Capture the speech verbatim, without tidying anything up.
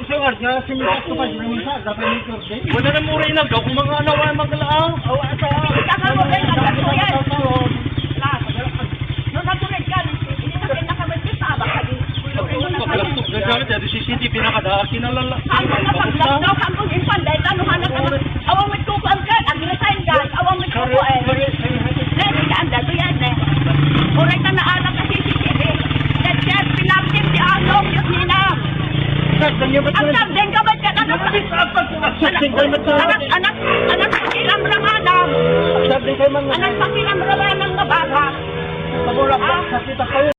Kasi nga, nga, sinipas ko pa, sinipas, dapat ni Kurde. Wala na mo rin nagkaw, kung mga ano, wala maglaaw. Awa, ata. Ikaw mo, Ben, ang katuyan. No, nagsunod ka, hindi na kayo nakabagyo sa abak, kadi. Pagpalaptop na gamit, adi C C T V na kada, kinalala. Saan ko na pag-lockdown? Saan ko yung pandesal? Ano, hanap ka na? Awang may kukuan ka, nag-resign ka, awang may kukuan. Hindi, hindi ka anda, ito yan, eh. Oray ka na anak ka C C T V. Let's get pinangkin si Anong, yung ninang. Ang sardeng ka ba't ka na? Anak, anak, anak, anak, pakiramdaman ang. Anak, pakiramdaman ang mababa. Tabula, sakit ako.